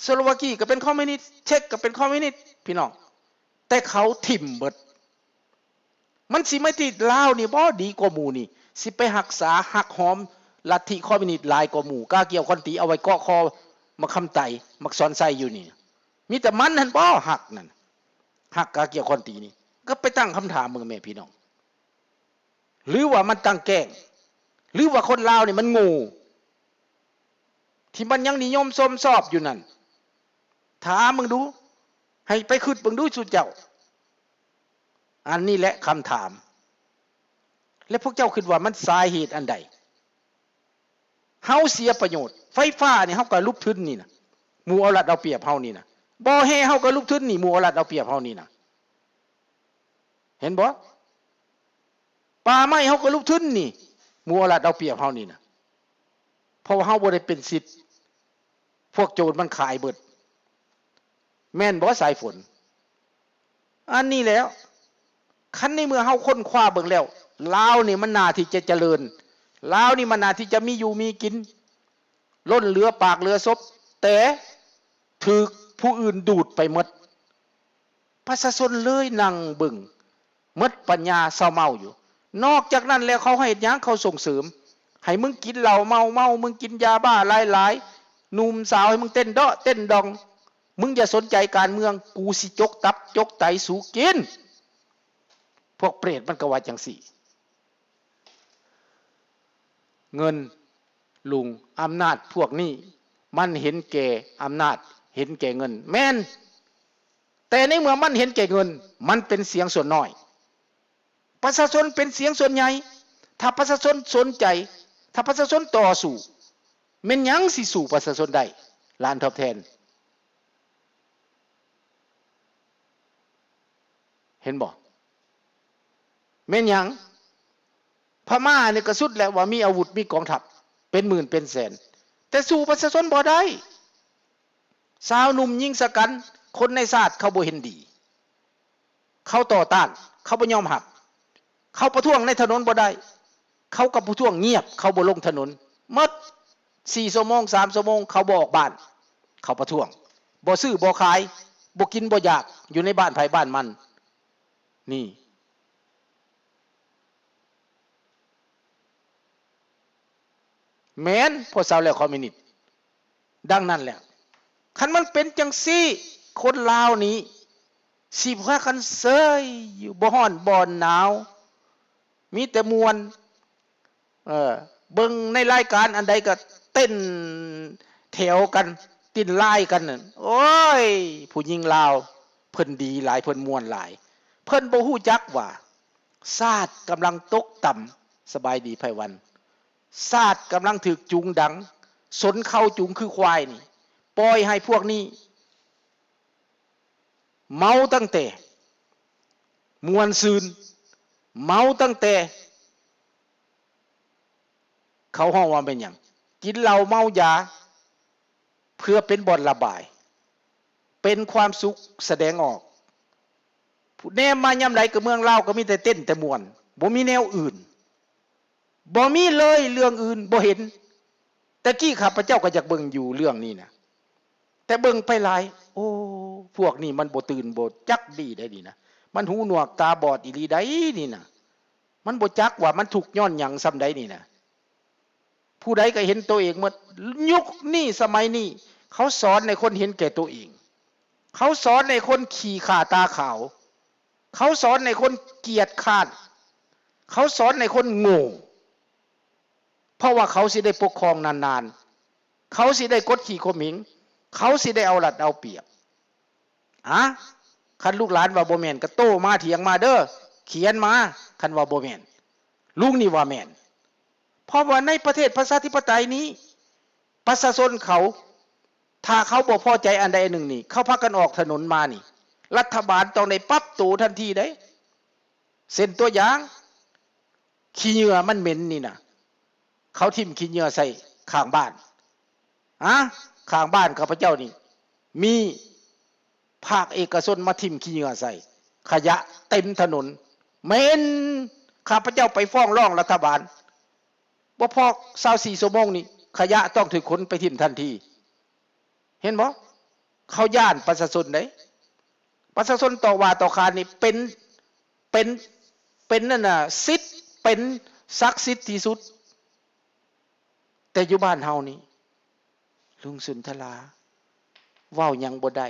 ສະໂລວາກີກໍເປັນຄອມມິວນິດ, ເຊັກກໍເປັນຄອມມິວນິດ ພີ່ນ້ອງ, ແຕ່ເຂົາຖິ້ມເບິດ. ມັນຊິມາຕິດລາວນີ້ບໍ່ດີກວ່າໝູ່ນີ້, ຊິໄປຮັກສາຮັກຫອມລັດທິຄອມມິວນິດຫຼາຍກວ່າໝູ່. ກາກຽວຄອນຕີເອົາໄວ້ເກາະຄໍໝາກຄຳໄຕ, ໝາກສອນໄຊຢູ່ນີ້. ມີແຕ່ມັນຫັ້ນບໍ່ຮັກນັ້ນ, ຮັກກາກຽວຄອນຕີນີ້. ກໍໄປຕັ້ງຄຳຖາມເບິ່ງແມ່ພີ່ນ້ອງ. ຫຼືວ່າມັນຕັ້ງແກ້ງ? ຫຼືວ່າຄົນລາວນີ້ມັນໂງ່ ທີ່ມັນຍັງນິຍົມຊົມຊອບຢູ່ນັ້ນ? ຖາມເບິ່ງດູ, ໃຫ້ໄປຄິດເບິ່ງດູສູ່ເຈົ້າ. ອັນນີ້ແຫຼະຄຳຖາມ. ແລະ ພວກເຈົ້າຄິດວ່າມັນສາເຫດອັນໃດ? ເຮົາເສຍປະໂຫຍດ. ໄຟຟ້ານີ້ເຮົາກໍຫຼຸບທຶນນີ້ນະ, ໝູ່ເອົາລັດເອົາປຽບເຮົານີ້ນະ. ບໍ່ແຮ່ເຮົາກໍຫຼຸບທຶນນີ້, ໝູ່ເອົາລັດເອົາປຽບເຮົານີ້ນະ. ເຫັນບໍ່? ປ່າໄມ້ເຮົາກໍຫຼຸບທຶນນີ້, ໝູ່ເອົາລັດເອົາປຽບເຮົານີ້ນະ. ເພາະວ່າເຮົາບໍ່ໄດ້ເປັນສິດ, ພວກໂຈນມັນຂາຍເບິດ. ແມ່ນບໍ່ ສາຍຝົນ? ອັນນີ້ແຫຼະ, ຄັນໃນເມື່ອເຮົາຄົ້ນຄວ້າເບິ່ງແລ້ວ, ລາວນີ້ມັນໜ້າທີ່ຈະຈະເລີນ, ລາວນີ້ມັນໜ້າທີ່ຈະມີຢູ່ມີກິນ, ລົ້ນເຫຼືອປາກເຫຼືອສົບ, ແຕ່ຖືກຜູ້ອື່ນດູດໄປໝົດ. ປະຊາຊົນເລີຍນັ່ງເບິ່ງ, ໝົດປັນຍາເຊົາເມົາຢູ່. ນອກຈາກນັ້ນແລ້ວເຂົາເຮັດຫຍັງ? ເຂົາສົ່ງເສີມໃຫ້ມຶງກິນເຫຼົ້າເມົາເມົາ, ມຶງກິນຢາບ້າຫຼາຍໆ, ໜຸ່ມສາວໃຫ້ມຶງເຕັ້ນເດາະເຕັ້ນດອງ, ມຶງຢ່າສົນໃຈການເມືອງ, ກູຊິຈົກຕັບຈົກໄຕສູ່ກິນ. ພວກເປຣດມັນກໍວ່າຈັ່ງຊີ້. ເງິນ ລຸງ, ອຳນາດພວກນີ້ມັນເຫັນແກ່ອຳນາດ, ເຫັນແກ່ເງິນ. ແມ່ນ, ແຕ່ໃນເມື່ອມັນເຫັນແກ່ເງິນ, ມັນເປັນສຽງສ່ວນນ້ອຍ. ປະຊາຊົນເປັນສຽງສ່ວນໃຫຍ່. ຖ້າປະຊາຊົນສົນໃຈ, ຖ້າປະຊາຊົນຕໍ່ສູ້, ແມ່ນຫຍັງຊິສູ້ປະຊາຊົນໄດ້? ລ້ານຕອບແທນ. ເຫັນບໍ່? ແມ່ນຫຍັງ? ພະມ້ານີ້ກໍສຸດແລ້ວ ວ່າມີອາວຸດ, ມີກອງທັບເປັນໝື່ນເປັນແສນ, ແຕ່ສູ້ປະຊາຊົນບໍ່ໄດ້. ຊາວໜຸ່ມຍິງສະກັນ, ຄົນໃນຊາດເຂົາບໍ່ເຫັນດີ, ເຂົາຕໍ່ຕ້ານ, ເຂົາບໍ່ຍອມຮັບ. ເຂົາປະທ້ວງໃນຖະໜົນບໍ່ໄດ້, ເຂົາກໍປະທ້ວງງຽບ, ເຂົາບໍ່ລົງຖະໜົນ. ໝົດສີ່ຊົ່ວໂມງ, ສາມຊົ່ວໂມງ, ເຂົາບໍ່ອອກບ້ານ, ເຂົາປະທ້ວງ, ບໍ່ຊື້ບໍ່ຂາຍ, ບໍ່ກິນບໍ່ຢາກ, ຢູ່ໃນບ້ານໃຜບ້ານມັນ. ນີ້ ແມ່ນ, ພວກຊາວແລ້ວຄອມມິວນິດ. ດັ່ງນັ້ນແຫຼະ, ຄັນມັນເປັນຈັ່ງຊີ້, ຄົນລາວນີ້ຊິພາກັນເຊີຍຢູ່, ບໍ່ຮ້ອນບໍ່ໜາວ, ມີແຕ່ມ່ວນ. ເອີ ເບິ່ງໃນລາຍການອັນໃດກໍເຕັ້ນແຖວກັນ, ເຕັ້ນລາຍກັນ. ໂອ້ຍ, ຜູ້ຍິງລາວເພິ່ນດີຫຼາຍ, ເພິ່ນມ່ວນຫຼາຍ. ເພິ່ນບໍ່ຮູ້ຈັກວ່າຊາດກຳລັງຕົກຕ່ຳ. ສະບາຍດີ ໄພວັນ. ຊາດກຳລັງຖືກຈູງດັງ, ຊົນເຄົ້າຈູງຄືຄວາຍນີ້, ປ່ອຍໃຫ້ພວກນີ້ເມົາຕັ້ງແຕ່ມ່ວນຊື່ນ, ເມົາຕັ້ງແຕ່ ເຂົາຮ້ອງວ່າແມ່ນຫຍັງ? ກິນເຫຼົ້າເມົາຢາ ເພື່ອເປັນບ່ອນລະບາຍ, ເປັນຄວາມສຸກສະແດງອອກ. ແນມມາຍາມໃດກໍເມືອງລາວກໍມີແຕ່ເຕັ້ນແຕ່ມ່ວນ, ບໍ່ມີແນວອື່ນ, ບໍ່ມີເລີຍເລື່ອງອື່ນ, ບໍ່ເຫັນ. ແຕ່ກີ້ຂ້າພະເຈົ້າກໍຢາກເບິ່ງຢູ່ເລື່ອງນີ້ນະ, ແຕ່ເບິ່ງໄປຫຼາຍ, ໂອ້ ພວກນີ້ມັນບໍ່ຕື່ນບໍ່ຈັກດີໄດ໋ນີ້ນະ, ມັນຫູໜວກຕາບອດອີ່ຫຼີໄດ໋ນີ້ນະ. ມັນບໍ່ຈັກວ່າມັນທຸກຍ້ອນຫຍັງສ່ຳໃດນີ້ນະ. ຜູ້ໃດກໍເຫັນໂຕເອງໝົດ. ຍຸກນີ້ສະໄໝນີ້ ເຂົາສອນໃຫ້ຄົນເຫັນແກ່ໂຕເອງ, ເຂົາສອນໃຫ້ຄົນຂີ້ຂ້າຕາຂາວ, ເຂົາສອນໃຫ້ຄົນກຽດຄ້ານ, ເຂົາສອນໃຫ້ຄົນໂງ່. ເພາະວ່າເຂົາຊິໄດ້ປົກຄອງນານໆ, ເຂົາຊິໄດ້ກົດຂີ່ຂົ່ມເຫງ, ເຂົາຊິໄດ້ເອົາລັດເອົາປຽບ. ອາ ຄັນລູກຫຼານວ່າບໍ່ແມ່ນ ກໍໂຕ້ມາຖຽງມາເດີ້, ຂຽນມາ ຄັນວ່າບໍ່ແມ່ນ. ລຸງນີ້ວ່າແມ່ນ. ເພາະວ່າໃນປະເທດປະຊາທິປະໄຕນີ້ ປະຊາຊົນເຂົາ ຖ້າເຂົາບໍ່ພໍໃຈອັນໃດອັນໜຶ່ງນີ້ ເຂົາພາກັນອອກຖະໜົນມານີ້ ລັດຖະບານຕ້ອງໄດ້ປັບໂຕທັນທີເດ້. ເຊັ່ນຕົວຢ່າງ ຂີ້ເຫຍື້ອມັນເໝັນນີ້ນະ, ເຂົາຖິ້ມຂີ້ເຫຍື້ອໃສ່ຂ້າງບ້ານ. ອາ ຂ້າງບ້ານຂ້າພະເຈົ້ານີ້ ມີພາກເອກະຊົນມາຖິ້ມຂີ້ເຫຍື້ອໃສ່, ຂະຫຍະເຕັມຖະໜົນ, ເໝັນ. ຂ້າພະເຈົ້າໄປຟ້ອງຮ້ອງລັດຖະບານ, ບໍ່ພໍຊາວສີ່ຊົ່ວໂມງນີ້ ຂະຫຍະຕ້ອງຖືກຂົນໄປຖິ້ມທັນທີ. ເຫັນບໍ່? ເຂົາຢ້ານປະຊາຊົນເດ້. ປະຊາຊົນຕໍ່ວ່າຕໍ່ຂານນີ້ເປັນ ເປັນ ເປັນນັ້ນນະ ສິດ ເປັນສັກສິດທີ່ສຸດ. ແຕ່ຢູ່ບ້ານເຮົານີ້ ລຸງສຸນທະລາ ເວົ້າຫຍັງບໍ່ໄດ້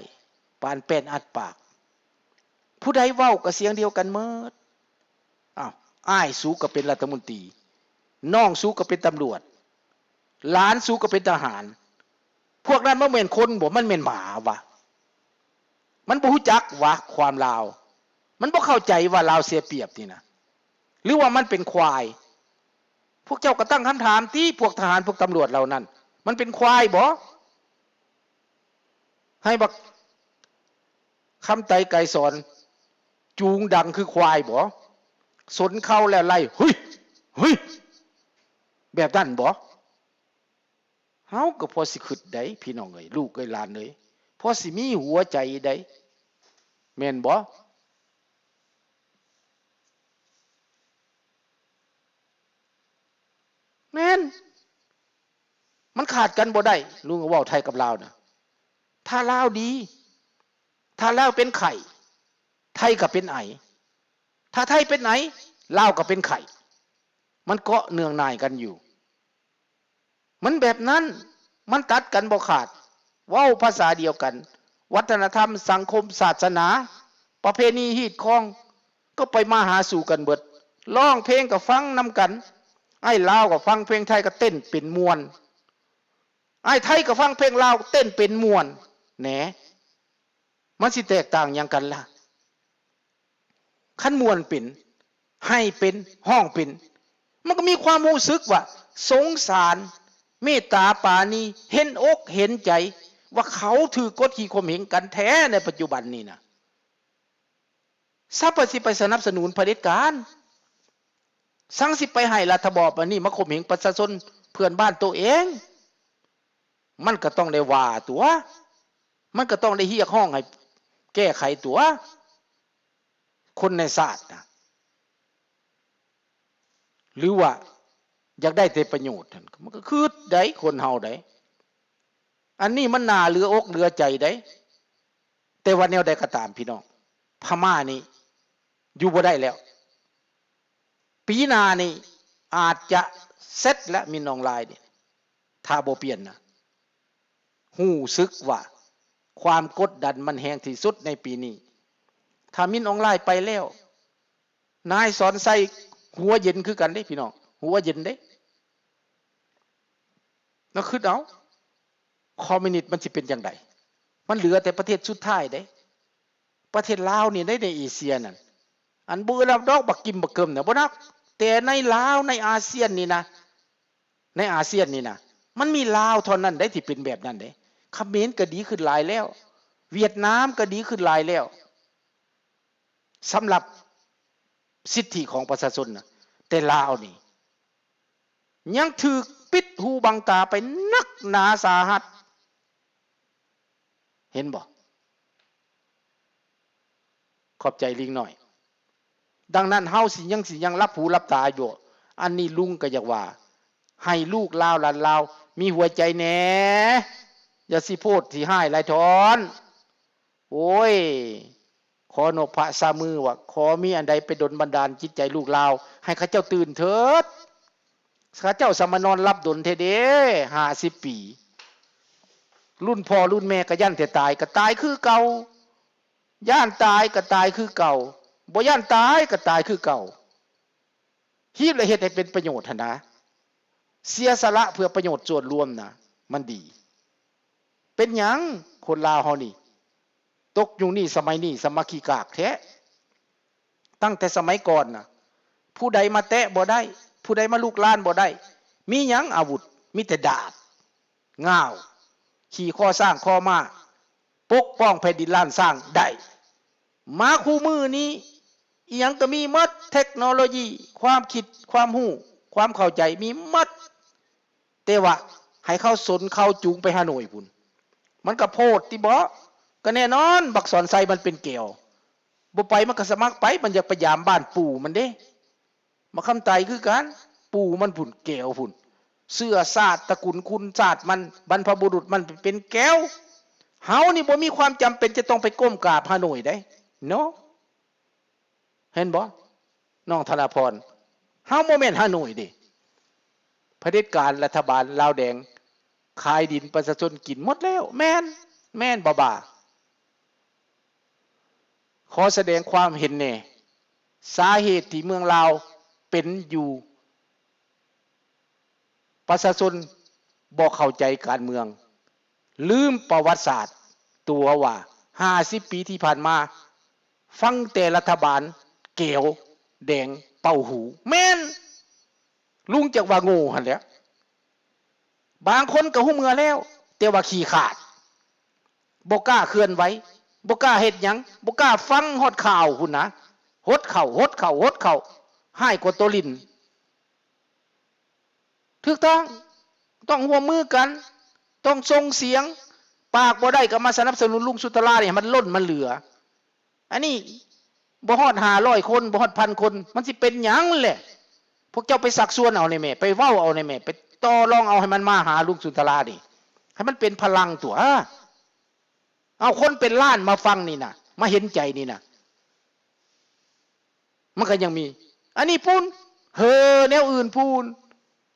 ປານແປ້ນອັດປາກ. ຜູ້ໃດເວົ້າກໍສຽງດຽວກັນໝົດ. ອ້າວ ອ້າຍສູກໍເປັນລັດຖະມົນຕີ, ນ້ອງສູກໍເປັນຕຳຫຼວດ, ຫຼານສູກໍເປັນທະຫານ. ພວກນັ້ນບໍ່ແມ່ນຄົນບໍ? ມັນແມ່ນໝາຫວາ? ມັນບໍ່ຮູ້ຈັກຫວາຄວາມລາວ? ມັນບໍ່ເຂົ້າໃຈຫວາລາວເສຍປຽບນີ້ນະ? ຫຼືວ່າມັນເປັນຄວາຍ? ພວກເຈົ້າກໍຕັ້ງຄຳຖາມຕິ, ພວກທະຫານ ພວກຕຳຫຼວດເຫຼົ່ານັ້ນ ມັນເປັນຄວາຍບໍ? ໃຫ້ບັກຄຳໄຕໄກສອນຈູງດັງຄືຄວາຍບໍ? ສົນເຄົ້າແລ້ວໄລ່ ຫຶຍ ຫຶຍ ແບບນັ້ນບໍ? ເຮົາກໍພໍຊິຄິດໄດ໋ ພີ່ນ້ອງເອີຍ ລູກເອີຍ ຫຼານເອີຍ ພໍຊິມີຫົວໃຈໄດ໋ ແມ່ນບໍ່? ແມ່ນ ມັນຂາດກັນບໍ່ໄດ້. ລຸງເວົ້າໄທກັບລາວນະ ຖ້າລາວດີ ຖ້າລາວເປັນໄຂ້ ໄທກໍເປັນໄອ, ຖ້າໄທເປັນໄອ ລາວກໍເປັນໄຂ້. ມັນເກາະເນື່ອງໜ້າຍກັນຢູ່. ມັນແບບນັ້ນ ມັນຕັດກັນບໍ່ຂາດ. ເວົ້າພາສາດຽວກັນ, ວັດທະນະທຳ, ສັງຄົມ, ສາສະໜາ, ປະເພນີ, ຮີດຄອງ ກໍໄປມາຫາສູ່ກັນເບິດ. ຮ້ອງເພງກໍຟັງນຳກັນ. ອ້າຍລາວກໍຟັງເພງໄທກໍເຕັ້ນເປັນມ່ວນ. ອ້າຍໄທກໍຟັງເພງລາວເຕັ້ນເປັນມ່ວນ. ແໜ ມັນຊິແຕກຕ່າງຫຍັງກັນລະ? ຄັນມ່ວນເປັນ, ໄຫ້ເປັນ, ຮ້ອງເປັນ, ມັນກໍມີຄວາມຮູ້ສຶກວ່າສົງສານ, ເມດຕາປານີ, ເຫັນອົກເຫັນໃຈ ວ່າເຂົາຖືກກົດຂີ່ຂົ່ມເຫງກັນແທ້ໃນປັດຈຸບັນນີ້ນະ. ຊາວປະ ຊິໄປສະໜັບສະໜູນຜະເດັດການ, ສັງຊິໄປໃຫ້ລັດຖະບອບອັນນີ້ມາຂົ່ມເຫງປະຊາຊົນເພື່ອນບ້ານໂຕເອງ. ມັນກໍຕ້ອງໄດ້ວ່າຕົວະ, ມັນກໍຕ້ອງໄດ້ຮຽກຮ້ອງໃຫ້ແກ້ໄຂຕົວະ ຄົນໃນຊາດນະ. ຫຼືວ່າຢາກໄດ້ແຕ່ປະໂຫຍດຫັ້ນ ມັນກໍຄຶດໄດ໋ ຄົນເຮົາໄດ໋. ອັນນີ້ມັນໜ້າເຫຼືອອົກເຫຼືອໃຈໄດ໋. ແຕ່ວ່າແນວໃດກໍຕາມ ພີ່ນ້ອງ, ພະມ້ານີ້ຢູ່ບໍ່ໄດ້ແລ້ວ. ປີໜ້ານີ້ອາດຈະເສັດແລ້ວ ມິນອອງລາຍນີ້ ຖ້າບໍ່ປ່ຽນນະ. ຮູ້ສຶກວ່າຄວາມກົດດັນມັນແຮງທີ່ສຸດໃນປີນີ້. ຖ້າມິນອອງລາຍໄປແລ້ວ, ນາຍສອນໄຊຫົວເຢັນຄືກັນເດ້ ພີ່ນ້ອງ, ຫົວເຢັນເດ້. ລອງຄິດເອົາ, ຄອມມິວນິດມັນຊິເປັນຈັ່ງໃດ? ມັນເຫຼືອແຕ່ປະເທດສຸດທ້າຍເດ້, ປະເທດລາວນີ້ເດ້ ໃນເອເຊຍນັ້ນ. ອັນບໍ່ນັບດອກບັກກິມບັກເກີມນະ ບໍ່ນັບ, ແຕ່ໃນລາວ ໃນອາຊຽນນີ້ນະ, ໃນອາຊຽນນີ້ນະ ມັນມີລາວເທົ່ານັ້ນເດ້ທີ່ເປັນແບບນັ້ນເດ້. ຂະເໝນກໍດີຂຶ້ນຫຼາຍແລ້ວ, ຫວຽດນາມກໍດີຂຶ້ນຫຼາຍແລ້ວ ສຳລັບສິດທິຂອງປະຊາຊົນນະ, ແຕ່ລາວນີ້ຍັງຖືກປິດຫູບັງຕາໄປໜັກໜາສາຫັດ. ເຫັນບໍ່? ຂອບໃຈລິງນ້ອຍ. ດັ່ງນັ້ນເຮົາຊິຍັງ ຊິຍັງຫຼັບຫູຫຼັບຕາຢູ່. ອັນນີ້ລຸງກໍຢາກວ່າ ໃຫ້ລູກລາວຫຼານລາວມີຫົວໃຈແດ່, ຢ່າຊິໂພດຊິຮ້າຍຫຼາຍທ້ອນ. ໂອ້ຍ ຂໍນົບພະຊາມືວ່າ ຂໍມີອັນໃດໄປດົນບັນດານຈິດໃຈລູກລາວ ໃຫ້ເຂົາເຈົ້າຕື່ນເຖີດ. ເຂົາເຈົ້າສາມາດນອນຫຼັບດົນແທ້ເດ້ ຫ້າສິບປີ. ລຸ້ນພໍ່ລຸ້ນແມ່ກໍຢ້ານແຕ່ຕາຍ ກໍຕາຍຄືເກົ່າ, ຢ້ານຕາຍກໍຕາຍຄືເກົ່າ, ບໍ່ຢ້ານຕາຍກໍຕາຍຄືເກົ່າ. ຮີບແລະເຮັດໃຫ້ເປັນປະໂຫຍດຫັ້ນນະ, ເສຍສະຫຼະເພື່ອປະໂຫຍດສ່ວນລວມນະ ມັນດີ. ເປັນຫຍັງຄົນລາວເຮົານີ້ ຕົກຍຸກນີ້ສະໄໝນີ້ສາມັກຄີກາກແທ້. ຕັ້ງແຕ່ສະໄໝກ່ອນນະ ຜູ້ໃດມາແຕະບໍ່ໄດ້, ຜູ້ໃດມາລຸກລານບໍ່ໄດ້. ມີຫຍັງອາວຸດ? ມີແຕ່ດາບ, ງ່າວ, ຂີ່ຄໍຊ້າງຄໍມ້າ, ປົກປ້ອງແຜ່ນດິນລ້ານຊ້າງໄດ້. ມາຄູ່ມື້ນີ້ ອີ່ຫຍັງກໍມີໝົດ, ເທັກໂນໂລຢີ, ຄວາມຄິດ, ຄວາມຮູ້, ຄວາມເຂົ້າໃຈ ມີໝົດ. ແຕ່ວ່າໃຫ້ເຂົາສົນເຄົ້າຈູງໄປຮ່າໂນ້ຍພຸ້ນ ມັນກໍໂພດຕິເບາະ. ກໍແນ່ນອນ ບັກສອນໄຊມັນເປັນແກວ, ບໍ່ໄປມັນກໍສະໝັກໄປ, ມັນຢາກໄປຢາມບ້ານປູ່ມັນເດ້. ບັກຄຳໄຕຄືກັນ, ປູ່ມັນພຸ້ນ ແກວພຸ້ນ, ເຊື້ອຊາດຕະກຸນຄຸນຊາດມັນ, ບັນພະບຸລຸດມັນເປັນແກວ. ເຮົານີ້ບໍ່ມີຄວາມຈຳເປັນຈະຕ້ອງໄປກົ້ມກາບຮາໂນ້ຍເດ້ ເນາະ. ເຫັນບໍ່ ນ້ອງທະນາພອນ? ເຮົາບໍ່ແມ່ນຮາໂນ້ຍເດ້. ຜະເດັດການລັດຖະບານລາວແດງ ຂາຍດິນປະຊາຊົນກິນໝົດແລ້ວ. ແມ່ນ ແມ່ນບໍ່ບາ? ຂໍສະແດງຄວາມເຫັນແດ່. ສາເຫດທີ່ເມືອງລາວເປັນຢູ່ ປະຊາຊົນບໍ່ເຂົ້າໃຈການເມືອງ, ລືມປະຫວັດສາດຕົວວ່າ ຫ້າສິບປີທີ່ຜ່ານມາ ຟັງແຕ່ລັດຖະບານແກວແດງເປົ່າຫູ. ແມ່ນ! ລຸງຈັກວ່າໂງ່ຫັ້ນແຫຼະ. ບາງຄົນກໍຮູ້ເມືອແລ້ວ, ແຕ່ວ່າຂີ້ຂາດ, ບໍ່ກ້າເຄື່ອນໄຫວ, ບໍ່ກ້າເຮັດຫຍັງ, ບໍ່ກ້າຟັງຮອດຂ່າວພຸ້ນນະ. ຫົດເຂົ້າ, ຫົດເຂົ້າ, ຫົດເຂົ້າ, ຮ້າຍກວ່າໂຕຫຼິ້ນ. ຖືກຕ້ອງ, ຕ້ອງຮ່ວມມືກັນ, ຕ້ອງສົ່ງສຽງ, ປາກບໍ່ໄດ້ກໍມາສະໜັບສະໜູນລຸງສຸນທະລານີ້ໃຫ້ມັນລົ້ນມັນເຫຼືອ. ອັນນີ້ບໍ່ຮອດຫ້າຮ້ອຍຄົນ, ບໍ່ຮອດພັນຄົນ, ມັນຊິເປັນຫຍັງແຫຼະ? ພວກເຈົ້າໄປຊັກຊວນເອົາແດ່ແມ້, ໄປເວົ້າເອົາແດ່ແມ້, ໄປຕໍ່ລອງເອົາໃຫ້ມັນມາຫາລຸງສຸນທະລານີ້, ໃຫ້ມັນເປັນພະລັງຕົວະ. ເອົາຄົນເປັນລ້ານມາຟັງນີ້ນະ, ມາເຫັນໃຈນີ້ນະ. ມັນກໍຍັງມີ ອັນນີ້ພຸ້ນ ເຮີແນວອື່ນພຸ້ນ.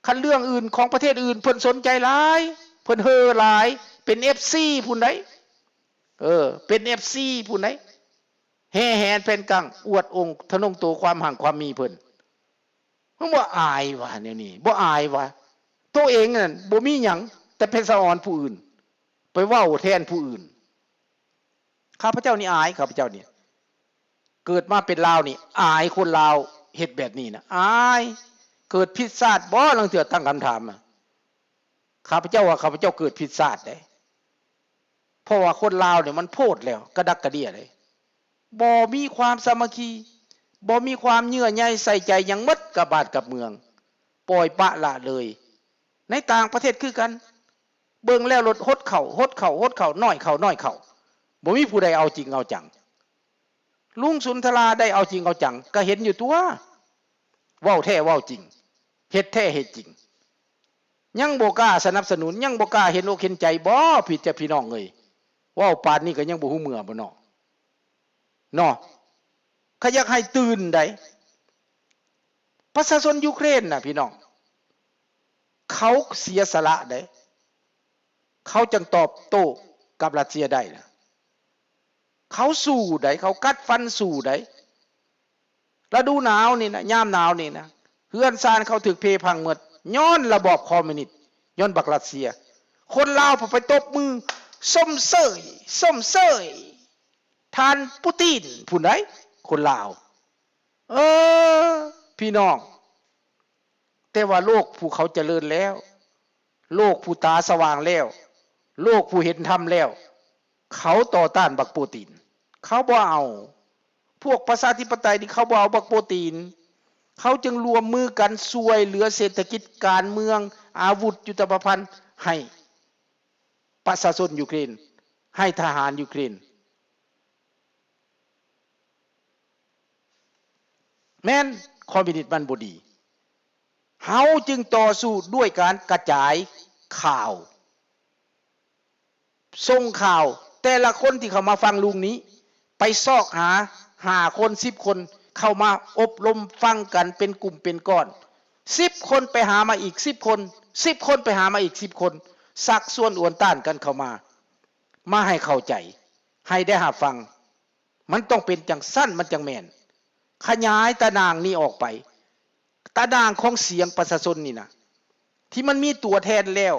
ຄັນເລື່ອງອື່ນຂອງປະເທດອື່ນ ເພິ່ນສົນໃຈຫຼາຍ, ເພິ່ນເຮີຫຼາຍ, ເປັນເອັຟຊີພຸ້ນໃດ໋. ເອີ ເປັນເອັຟຊີພຸ້ນໃດ໋. ແຫ່ແຫນແຜ່ນກັງ ອວດອົງທະນົງໂຕ ຄວາມຮັ່ງຄວາມມີເພິ່ນ. ມັນບໍ່ອາຍຫວາ ແນວນີ້ ບໍ່ອາຍຫວາ? ໂຕເອງນັ້ນບໍ່ມີຫຍັງ ແຕ່ໄປສະອອນຜູ້ອື່ນ, ໄປເວົ້າແທນຜູ້ອື່ນ. ຂ້າພະເຈົ້ານີ້ອາຍ, ຂ້າພະເຈົ້ານີ້ເກີດມາເປັນລາວນີ້ ອາຍຄົນລາວເຮັດແບບນີ້ນະ, ອາຍ. ເກີດຜິດຊາດບໍ່? ລາງເທື່ອຕັ້ງຄຳຖາມ. ຂ້າພະເຈົ້າວ່າ ຂ້າພະເຈົ້າເກີດຜິດຊາດເດ້, ເພາະວ່າຄົນລາວນີ້ມັນໂພດແລ້ວ, ກະດັກກະເດຍເດ້, ບໍ່ມີຄວາມສາມັກຄີ, ບໍ່ມີຄວາມເຍື່ອໃຍໃສ່ໃຈຫຍັງໝົດກັບບ້ານກັບເມືອງ, ປ່ອຍປະລະເລີຍ. ໃນຕ່າງປະເທດຄືກັນ, ເບິ່ງແລ້ວໂລດ ຫົດເຂົ້າ ຫົດເຂົ້າ ຫົດເຂົ້າ ໜ້ອຍເຂົ້າ ໜ້ອຍເຂົ້າ, ບໍ່ມີຜູ້ໃດເອົາຈິງເອົາຈັງ. ລຸງສຸນທະລາໄດ້ເອົາຈິງເອົາຈັງ ກະເຫັນຢູ່ຕົວະ, ເວົ້າແທ້ເວົ້າຈິງ ເຮັດແທ້ເຮັດຈິງ. ຍັງບໍ່ກ້າສະໜັບສະໜູນ, ຍັງບໍ່ກ້າເຫັນອົກເຫັນໃຈບໍ່ ພີ່ ພີ່ນ້ອງເອີຍ? ເວົ້າປານນີ້ກໍຍັງບໍ່ຮູ້ເມື່ອບໍ່ເນາະ? ເນາະ, ຂ້າຢາກໃຫ້ຕື່ນໃດ໋. ປະຊາຊົນຢູເຄຣນນະ ພີ່ນ້ອງ, ເຂົາເສຍສະຫຼະໃດ໋, ເຂົາຈຶ່ງຕອບໂຕ້ກັບຣັດເຊຍໄດ້ນະ. ເຂົາສູ້ໃດ໋, ເຂົາກັດຟັນສູ້ໃດ໋. ລະດູໜາວນີ້ນະ, ຍາມໜາວນີ້ນະ, ເຮືອນຊານເຂົາຖືກເພພັງໝົດ ຍ້ອນລະບອບຄອມມູນິດ, ຍ້ອນບັກຣັດເຊຍ. ຄົນລາວໄປຕົບມືຊົມເຊີຍ, ຊົມເຊີຍທ່ານປູຕີນພຸ້ນໃດ໋, ຄົນລາວ. ເອີ ພີ່ນ້ອງ, ແຕ່ວ່າໂລກຜູ້ເຂົາຈະເລີນແລ້ວ, ໂລກຜູ້ຕາສະຫວ່າງແລ້ວ, ໂລກຜູ້ເຫັນທຳແລ້ວ, ເຂົາຕໍ່ຕ້ານບັກໂປຕີນ, ເຂົາບໍ່ເອົາ. ພວກປະຊາທິປະໄຕນີ້ ເຂົາບໍ່ເອົາບັກໂປຕີນ, ເຂົາຈຶ່ງລວມມືກັນຊ່ວຍເຫຼືອເສດຖະກິດ, ການເມືອງ, ອາວຸດ, ຍຸດທະປະພັນ ໃຫ້ປະຊາຊົນຢູເຄຣນ, ໃຫ້ທະຫານຢູເຄຣນ. ແມ່ນຄອມມິວນິດມັນບໍ່ດີ, ເຮົາຈຶ່ງຕໍ່ສູ້ດ້ວຍການກະຈາຍຂ່າວ, ສົ່ງຂ່າວ. ແຕ່ລະຄົນທີ່ເຂົ້າມາຟັງລຸງນີ້ ໄປຊອກຫາ ຫ້າຄົນ ສິບຄົນ ເຂົ້າມາອົບຮົມຟັງກັນເປັນກຸ່ມເປັນກ້ອນ, ສິບຄົນໄປຫາມາອີກສິບຄົນ, ສິບຄົນໄປຫາມາອີກສິບຄົນ, ຊັກຊວນອວນຕ້ານກັນເຂົ້າມາ, ມາໃຫ້ເຂົ້າໃຈ, ໃຫ້ໄດ້ຮັບຟັງ. ມັນຕ້ອງເປັນຈັ່ງຊັ້ນ ມັນຈັ່ງແມ່ນ. ຂະຫຍາຍຕາໜ່າງນີ້ອອກໄປ, ຕາໜ່າງຂອງສຽງປະຊາຊົນນີ້ນະ, ທີ່ມັນມີຕົວແທນແລ້ວ,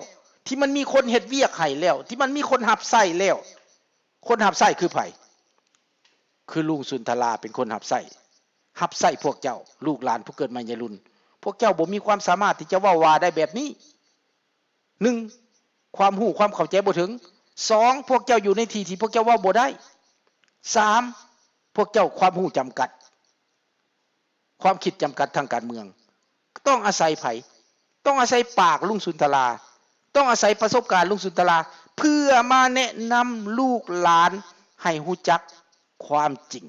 ທີ່ມັນມີຄົນເຮັດວຽກໃຫ້ແລ້ວ, ທີ່ມັນມີຄົນຮັບໃຊ້ແລ້ວ. ຄົນຮັບໃຊ້ຄືໃຜ? ຄືລຸງສຸນທະລາເປັນຄົນຮັບໃຊ້, ຮັບໃຊ້ພວກເຈົ້າ, ລູກຫຼານຜູ້ເກີດໃໝ່ໃນລຸ້ນ. ພວກເຈົ້າບໍ່ມີຄວາມສາມາດທີ່ຈະເວົ້າວ່າໄດ້ແບບນີ້. ໜຶ່ງ ຄວາມຮູ້ຄວາມເຂົ້າໃຈບໍ່ເຖິງ. ສອງ ພວກເຈົ້າຢູ່ໃນທີ່ທີ່ພວກເຈົ້າເວົ້າບໍ່ໄດ້. ສາມ ພວກເຈົ້າຄວາມຮູ້ຈຳກັດ, ຄວາມຄິດຈຳກັດທາງການເມືອງ. ຕ້ອງອາໄສໃຜ? ຕ້ອງອາໄສປາກລຸງສຸນທະລາ, ຕ້ອງອາໄສປະສົບການລຸງສຸນທະລາ ເພື່ອມາແນະນຳລູກຫຼານໃຫ້ຮູ້ຈັກຄວາມຈິງ.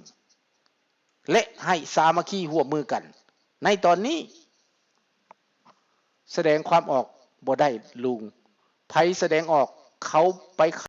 ແລະ ໃຫ້ສາມັກຄີຮ່ວມມືກັນໃນຕອນນີ້. ສະແດງຄວາມອອກບໍ່ໄດ້ລຸງ, ໃຜສະແດງອອກເຂົາໄປຂ